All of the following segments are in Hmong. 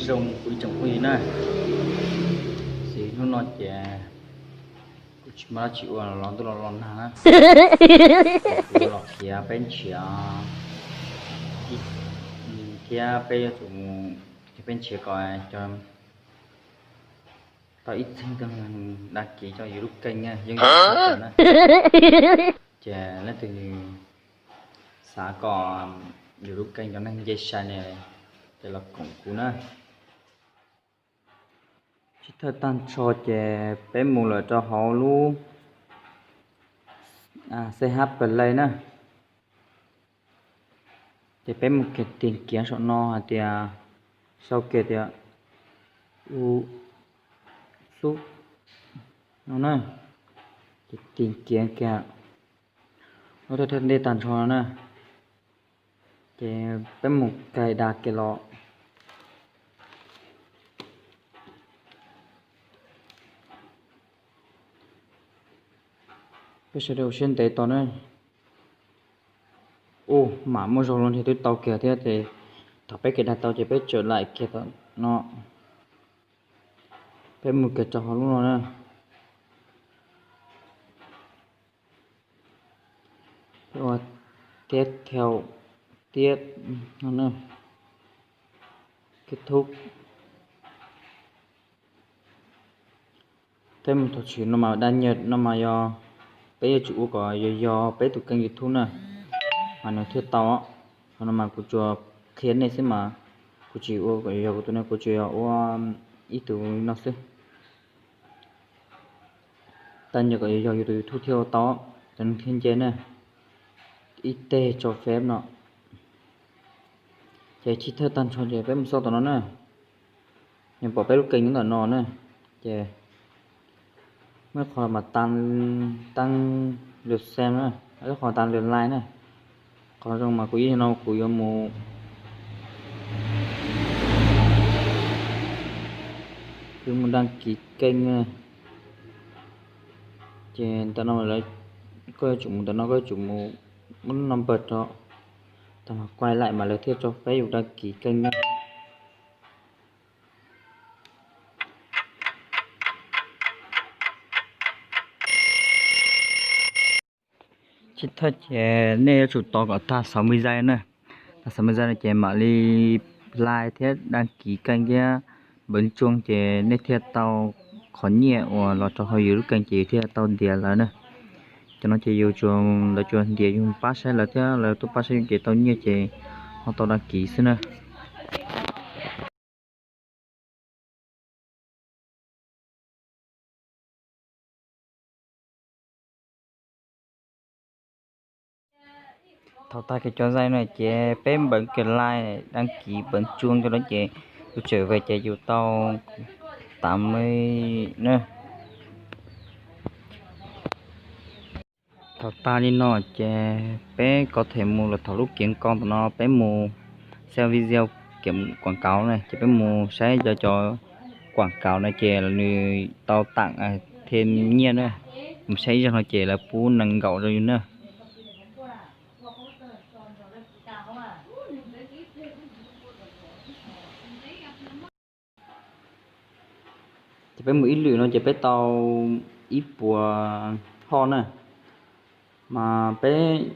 Zoo kuv ib tsoom phooj ywg na, xws hnub no ces kuv tsis muaj dab tsi ua los ntuj los los nag na, kuv los qhia peb nrhiav thiab peb yuav tsum, peb nrhiav kom tau ib txheeb tug dag kis coj yus lub keej na, yeej yog na. Ces leej twg xav kom yus lub keej cov neeg nce sai ne, ces los koom kuv na. Tsis thawj tag nrho ces peb mus lawm rau hauv lub C H Play na. Ces peb mus kiag tìm kiếm saum no hais tias, sau kiag tias u xub no na. Ces tìm kiếm kiag lub thawj thawj ntej tag nrho no na. Ces peb mus cài đặt kiag los. Peb sawv daws ua siab ntev tos na. U, mam muaj zog lub ntiag twb tau kiag thiab ces thaum peb cài đặt tau ces peb trở lại kiag tom no. Peb mus kiag rau hauv lub no na. Peb ua tiếp theo, tiếp no na, kết thúc. Peb mus thaum chiv no mas đăng nhập no mas yog peb yuav tsum ua kom yog yog peb tus kênh YouTube na, mas nws thiaj tau. Qhov no mas kuv tsuas qhia nej xwb mas, kuv tsis ua kom yog yog kuv tus ne, kuv tsuas yog ua ib tug no xwb. Đăng nhập kom yog yog yus tus YouTube thiaj ua tau, cov neeg thiaj nce na. Ib teg cho phép no. Ces tsis thawj tag nrho ces peb mus xauj tom no na. Nws pom peb lub kênh nyob ntawm no na. Ces muaj ib qho mas tăng, tăng lượt xem na, ib qho tăng lượt like na. Qhov zoo mas kuv ib zaug no kuv yuav mus, kuv yuav mus đăng ký kênh na. Ces ntawm no lawv, koj yuav tsum mus ntawm no, koj yuav tsum mus muab lub number rau, tag mas quay lại mas lawv thiaj cho phép yus đăng ký kênh na. Tsis thawj ces nej yuav tsum tos kom tag sáu mươi giây na. Tag sáu mươi giây no ces mam li like thiab đăng ký kênh thiab bấm chuông ces nej thiaj tau qhov nyiaj uas los rau hauv yus lub kênh ces yus thiaj tau ntiav lawv na. Cov no ces yus tsuas, lawv tsuas ntiav yus pab saib lawv thiab lawv tuaj pab saib yus ces tau nyiaj ces ho tau đăng ký xwb na. Thaum tag kiag cov zais no ces peb bấm kiag like, đăng ký, bấm chuông cov no ces yus tseem ve ces yus tau tám mươi na. Thaum tag li no ces peb có thể mus lawm thaum lub kiav ko tom no, peb mus xem video kiểm quảng cáo na, ces peb mus saib cov, cov quảng cáo no ces nws tau tặng thêm nyiaj na. Mus saib ib zaug no ces lawv pub nees nkaum rau yus na. Ces peb mus ib lwm no ces peb tau ib puas hoj na. Mas peb,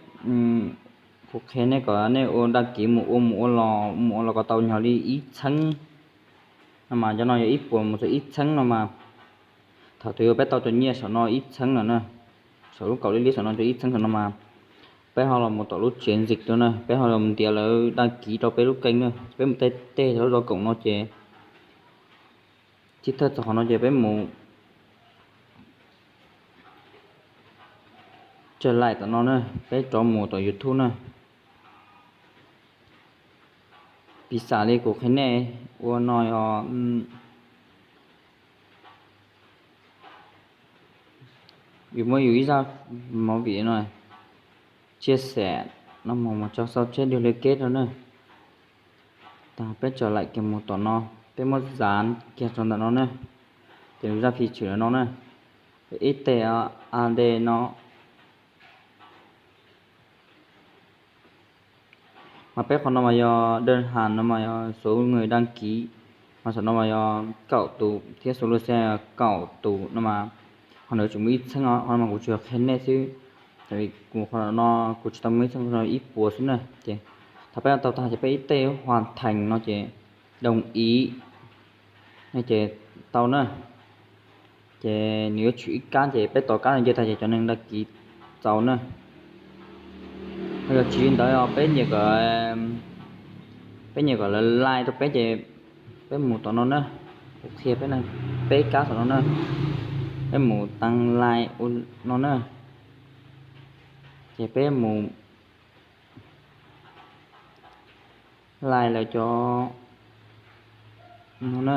kuv qhia nej kom nej ua đăng ký mus ua mus ua los mus ua los kom tau nyog li ib txheeb no mas, cov no yog ib puas mus txog ib txheeb no mas. Thaum twg peb tau cov nyiaj saum no ib txheeb no na, saum lub kaum liab liab saum no cov ib txheeb saum no mas, peb ho los mus tom lub chiến dịch no na, peb ho los ntiav lawv đăng ký rau peb lub kênh na. Peb mus tej tej lub zos koom no ces tsis thawj txog qhov no ces peb mus trở lại tom no na, peb rov mus tom YouTube na. Piv xam li kuv qhia nej ua no os, yus muab yus ib zaj movie no chia sẻ no mus, mus tso sau tshiab dua lwm keb rau na. Tag peb trở lại kiag mus tom no, peb muab dán kiag rau ntawm no na, ces zaj phim tshwm no na, ib teg ad no. Mas peb qhov no mas yog đơn hàng no mas yog số người đăng ký Mas saum no mas yog kaum tus thiab xu lua xia kaum tus no mas, qhov ntawd tsuas muaj ib txheeb os, qhov no mas kuv tsuas qhia nej xwb. Tam sis kuv qhov no kuv tsis tau muaj ib txheeb, ib puas xwb na. Ces thaum peb tau tag ces peb ib tej huam theem no ces doos ib no ces tau na. Ces nws yuav tsum ib kab ces peb tos kab no nce tag ces cov neeg dag kiv txaus na. Ho yog tsis li ntawd peb nyiam kom, peb nyiam kom lawv like rau peb ces peb mus tom no na. Kuv qhia peb, peb kab tom no na. Peb mus tag like ua no na. Ces peb mus like lawv cov no na.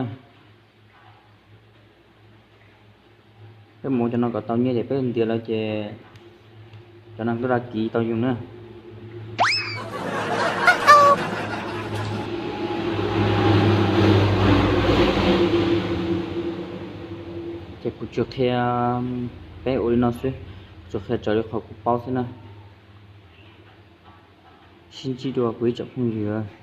Peb mus cov no kom tau nyiaj ces peb ntiav lawv ces cov neeg tuaj dag kiv tau yus na. Ces kuv tsuas qhia peb ua li no xwb, tsuas qhia raws li qhov kuv paub xwb na. Sib ntsib dua kuv ib tsoom phooj ywg.